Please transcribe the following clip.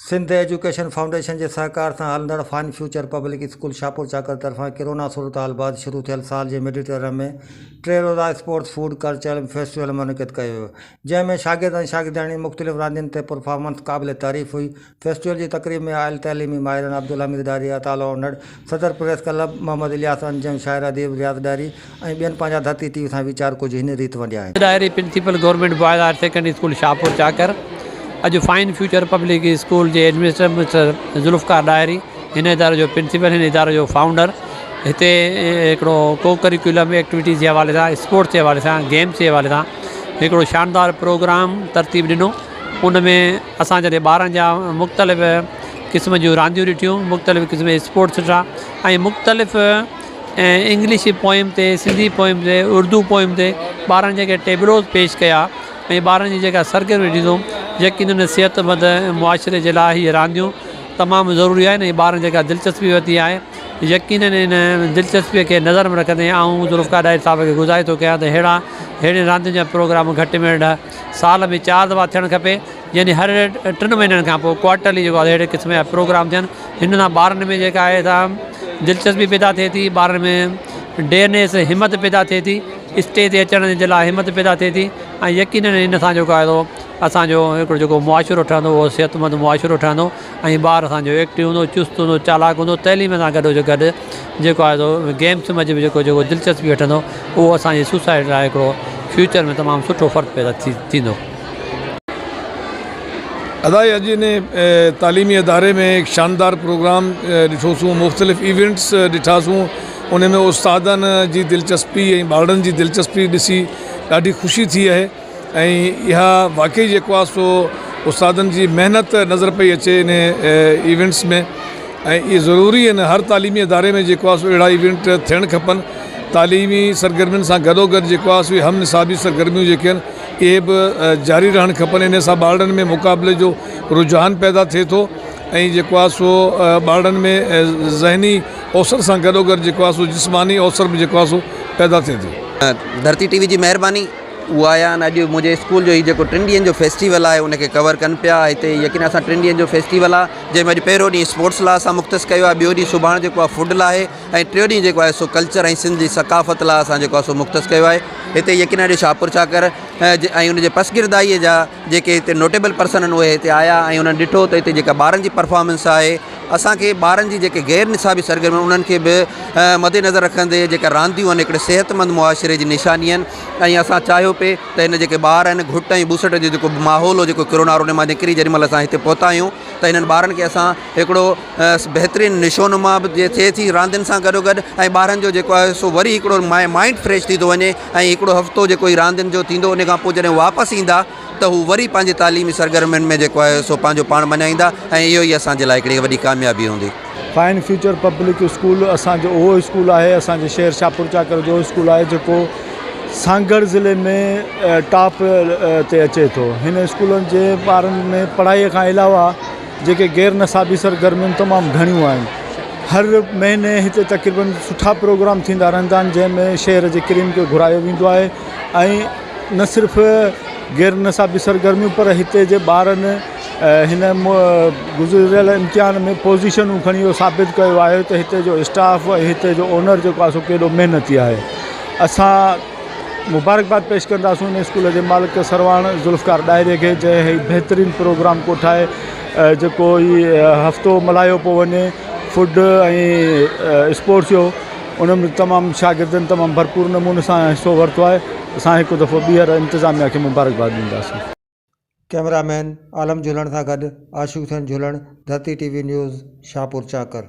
Sindh education foundation جي سهڪار سان هلندڙ fine future public school Shahpur Chakar طرفان ڪرونا صورتحال بعد شروع ٿيل سال جي مڊ ٽرم ۾ ٽي روزا اسپورٽس فوڊ ڪلچرل فيسٽيول منعقد ڪيو ويو جنهن ۾ شاگرد ۽ شاگردياڻين مختلف راندين تي پرفارمنس قابل تعريف هئي فيسٽيول جي تقريب ۾ آيل تعليمي ماهرن عبدالحميد ڏاهري، عطاالله انڙ، صدر پريس ڪلب محمد الياس انجم، شاعر اديب رياض ڏاهري ۽ ٻين پنهنجا ڌرتي ٽي وي سان ويچار ڪجهه هن ريت ونڊيا آهن. Dahri principal government boys higher secondary school Shahpur Chakar اڄ فائن فيوچر پبلڪ اسڪول جي ايڊمنسٽريٽر مسٽر ذوالفقار ڏاهري هن اداري جو پرنسپل هن اداري جو فائونڊر هتي هڪڙو ڪو ڪريڪولم ايڪٽيوٽيز جي حوالي سان اسپورٽس جي حوالي سان گيمس جي حوالي سان هڪڙو شاندار پروگرام ترتيب ڏنو ان ۾ اسان جڏهن ٻارن جا مختلف قسم جون رانديون ڏٺيون مختلف قسم جا اسپورٽس ڏٺا ۽ مختلف انگلش پوئم تي سنڌي پوئم تي اردو پوئم تي ٻارن جيڪي ٽيبلوز پيش ڪيا ۽ ٻارن جي جيڪا سرگرمي ڏسون يقينن صحت مند معاشري جي لاء هي رانديون تمام ضروري آهن ۽ ٻارن جيڪا دلچسپي ورتي آهي يقينن ان دلچسپي کي نظر ۾ رکندي آئون ذوالفقار ڏاهري صاحب کي گذارش ٿو ڪيان ته ههڙا ههڙين راندين جا پروگرام گهٽ ۾ گهٽ سال ۾ چار دفعا ٿيڻ کپي يعني هر ٽن مهينن کان پوء ڪوارٽرلي جيڪو آهي اهڙي قسم جا پروگرام ٿين هن سان ٻارن ۾ جيڪا آهي سا دلچسپي پيدا ٿئي ٿي ٻارن ۾ ڊيئرنيس همت پيدا ٿئي ٿي اسٽيج تي اچڻ جي لاء همت پيدا ٿئي ٿي ۽ يقينن ان سان جيڪو آهي سو اسانجو هڪڙو جيڪو معاشرو ٺهندو اهو صحتمند معاشرو ٺهندو ۽ ٻار اسانجو ايڪٽو هوندو چست هوندو چالاڪ هوندو تعليم سان گڏو گڏ جيڪو آهي سو گيمس ۾ به جيڪو جيڪو دلچسپي وٺندو اهو اسانجي سوسائٽي لاء هڪڙو فيوچر ۾ تمام سٺو فرق پيدا ٿيندو. ادا اڄ ان تعليمي اداري ۾ هڪ شاندار پروگرام ڏٺوسون مختلف ايونٽس ڏٺاسون ان ۾ استادن جي دلچسپي ۽ ٻارڙن جي دلچسپي ڏسي ڏاڍي خوشي ٿي آهي ۽ اها واقعي جيڪو آهي سو استادن جي محنت نظر پئي اچي ان ايونٽس ۾ ۽ اهي ضروري آهن هر تعليمي اداري ۾ جيڪو آهي سو اهڙا ايونٽ ٿيڻ کپن تعليمي سرگرمين سان گڏو گڏ جيڪو آهي سو هم نصابي سرگرميون جيڪي آهن اهي به جاري رهڻ کپن ان سان ٻارڙن ۾ مقابلي جو رجحان پيدا ٿئي ٿو ۽ جيڪو آهي سو ٻارڙن ۾ ذهني اوسر سان گڏو گڏ جيڪو آهي سو جسماني اوسر به جيڪو آهي سو پيدا ٿئي ٿو. ڌرتي ٽي وي جي مهرباني اهو آيا آهن اڄ منهنجي اسڪول جو هي جيڪو ٽن ڏينهن جو فيسٽيول آهي ان کي ڪور ڪن پيا هتي يقين اسان ٽن ڏينهن جو فيسٽيول آهي جنهن ۾ اڄ پهريون ڏينهن اسپورٽس لاء اسان مختص ڪيو آهي ٻيو ڏينهن سڀاڻي جيڪو آهي فوڊ لاء آهي ۽ ٽيون ڏينهن جيڪو آهي سو ڪلچر ۽ سنڌ جي ثقافت لاء اسان جيڪو آهي سو مختص ڪيو آهي هتي يقينا اڄ شاهپور چاڪر ۽ ان جي پسگردائيء جا جيڪي هتي نوٽيبل پرسن آهن اهي هتي آيا ۽ انهن ڏٺو ته هتي جيڪا ٻارن جي پرفارمنس آهي اسان کي ٻارن جي جيڪي غير نصابي سرگرميون انهن کي به مد نظر رکندي جيڪا رانديون آهن هڪڙي صحتمند معاشري جي نشاني آهن ۽ اسان چاهيو پئي ته هن جيڪي ٻار آهن گهٽ ۽ ٻوسٽ جو جيڪو ماحول هو جيڪو ڪرونا وارو ان مان نڪري جيڏي مهل اسان هتي پهتا آهيون ته هنن ٻارن کي اسان هڪڙو بهترين نشو نما به ٿئي ٿي راندين سان گڏو گڏ ۽ ٻارن جو جيڪو آهي سو وري هڪڙو مائنڊ فريش ٿي ٿو وڃي ۽ هڪڙو هفتو جيڪو هي راندين جو ٿيندو ان کان پوء جڏهن واپس ايندا ته هو وري پنهنجي تعليمي سرگرمين ۾ جيڪو آهي سو پنهنجو پاڻ مڃائيندا ۽ اهو ئي اسان جي لاء هڪڙي وڏي ڪاميابي هوندي. فائن فيوچر پبلڪ اسڪول اسان جو اهو اسڪول آهي اسان جي شهر شاهپور چاڪر جو اسڪول آهي جيڪو سانگهڙ ضلعي ۾ ٽاپ تي اچي ٿو هن اسڪولن جي ٻارن ۾ پڙهائي کان علاوه جيڪي غير نصابي سرگرميون تمام گهڻيون آهن هر مهيني هتي تقريبن سٺا پروگرام ٿيندا رهندا آهن جنهن ۾ شهر جي ڪريم کي گهرايو ويندو آهي ۽ نه صرف غير نصابي سرگرميون پر هتي جي ٻارن هن گذريل امتحان ۾ پوزيشنون کڻي اهو ثابت ڪيو آهي ته هتي جو اسٽاف ۽ هتي جو اونر جيڪو آهي سو ڪيڏو محنتي آهي اسان مبارڪباد پيش ڪنداسون ان اسڪول جي مالڪ سرواڻ ذوالفقار ڏاهري کي جنهن هي بهترين پروگرام ڪوٺائي جيڪو هي هفتو ملهايو پيو وڃي فوڊ ۽ اسپورٽس جو ان ۾ تمام شاگردن تمام ڀرپور نموني سان حصو ورتو آهي اسان هڪ دفعو ٻيهر انتظاميا کي مبارڪباد ڏينداسون. ڪئميرا مين عالم جهلڻ سان گڏ Ashiq Hussain Jhulan, Dharti T V news, Shahpur Chakar.